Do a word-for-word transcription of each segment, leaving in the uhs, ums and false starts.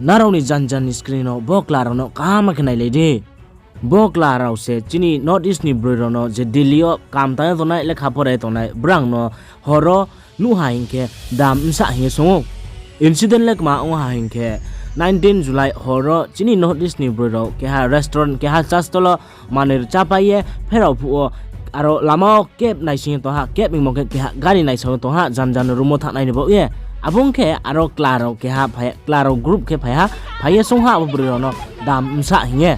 Nrao ni jan jan ni screen wo bo chla rao no kaham khe nailai di. Bo chla rao se chini North East ni broi rao no je Delhi yo kam tang ye tongnai, lekha pore tongnai, brang no hor wo nuh ha hing khe dam bsa hing ye song ou. Incident le kma ong ha hing khe, nineteen July hor wo chini North East ni broi rao keha restaurant, keha chastol wo manoi rchapai ye pherao phuh wo aro lama wo cab naising ye tong ha, cab hingmo khe keha gari naisao ye tong ha, jan jan ni room wo thanngnai ni baoh ye. Abo ong khe aro chla rao keha phai, chla rao group khe phai ha, phai ye song ha abo broi rao no dam bsa hing ye.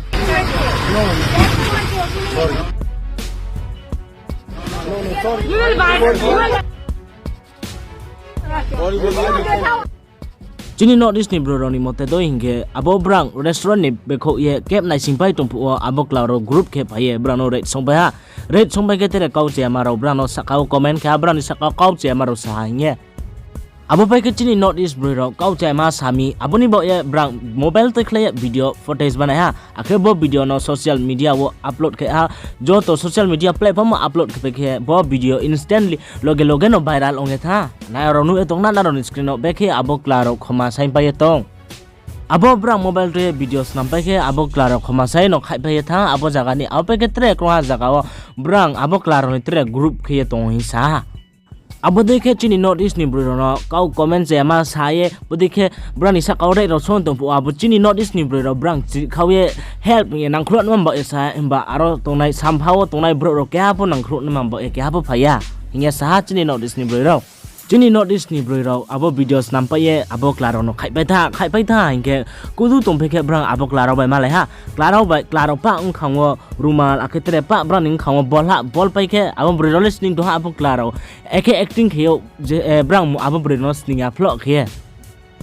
Chini North East ni broi rao ni mote dei hing khe, abo brang restaurant ni bekhouh ye cab naisingpai tong phuh wo abo chla rao group khe phai ye brang no rape songpai ha. Rape songpai khe tre kau chayama rao brang no sahka wo comment khe ha, brang ni sahka wo kau chayama rao sa ha hing ye. Abo pai khe chini North East broi rao kau chayama sa mi, abo ni baoh ye brang mobile tuikhlai ye video footage banai ha. Akhe bo video no social media wo upload khe ha. Joto social media platform wo upload khe pai khe bo video instantly loge loge no viral ong ye thanng ha. Nrao nuh ye tong na, nrao ni screen wo bekhe abo chla rao khoma saingpai ye tong. Abo brang mobile tui ye video snampai khe abo chla rao khoma sai no khaihpai ye thanng ha abo zaga ni, abo pai khe tre krungha zaga wo brang abo chla rao ni tre group khe ye tong hing sa ha. Abo dei khe chini North East ni broi rao no kau comment chayama sa ye, bodei khe brang ni sahka wo rape rao song tong phuh wo abo chini North East ni broi rao brang chihkhau ye help hing ye nangkhruh naima baoh ye sa ha, himba aro tongnai sampha wo tongnai brouh rao keha pho nangkhruh naima baoh ye keha pho phai ya hing ye sa ha chini North East ni broi rao. Chini North East ni broi rao abo video snampai ye abo chla rao no khaihpai tha, khaihpai tha hing khe kudu tongphi khe brang abo chla rao bai malai ha. Chla rao bai, chla rao pah bkhang wo rumal, akhe tre pah brang ni bkhang wo bol ha, bol pai khe abo broi rao le sning tong ha abo chla rao. Akhe acting khe ou je, eh, brang abo broi rao no sning ya phloh khe ye.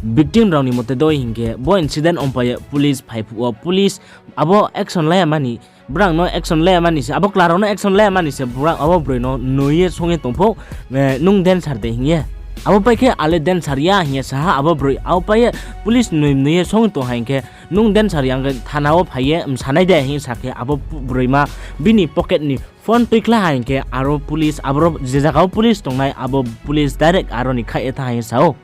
Victim rao ni mote dei hing khe bo incident ongpai ye police phai phuh wo police abo action lai ya mani, brang no action lai ya mani se, abo chla rao no action lai ya mani se brang abo broi no noi ye song ye tong phuh, eh, nung dancer de hing ye. Abo pai khe ale dancer ya hing ye sa ha abo broi, abo pai ye police noi noi ye song tong ha hing khe, nung dancer ya hing khe thana wo phai ye msanai de hing sa khe abo broima bini pocket ni phone tuikhlai ha hing khe aro police, aboro je zaga wo police tongnai abo police direct aro ni khaih ye thanng ha hing sa ou.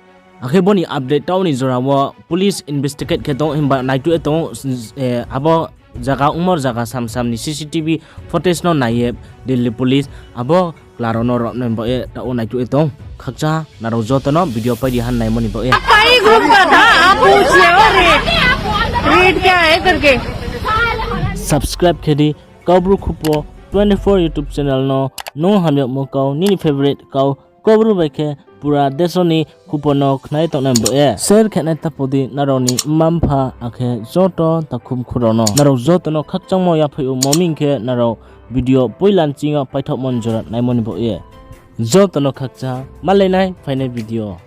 Akhe bo ni update taoh ni jora wo police investigate khe tong, himba naituh ye tong, eh, abo zaga ongmo zaga sam sam ni C C T V footage no nai ye Delhi police abo chla rao no rao nai baoh ye taoh wo naituh ye tong. Khakchang ha nrao joto no video pai di han naimo ni baoh ye। Subscribe khe di Kaubru Khupo twenty four YouTube channel no. Nung hamyagmo kau, nini favorite kau, Kaubru bai khe pura deso ni khupo no khnai tongnai baoh ye share khe nai tapo di nrao ni mma mpha akhe joto takhu mkhu rao no. Nrao joto no khakchangmo yaphaih ou, mo hing khe nrao video poila nching yo paithaohmo ni jora naimo ni baoh ye. Joto no khakchang ha, malai nai phainai video.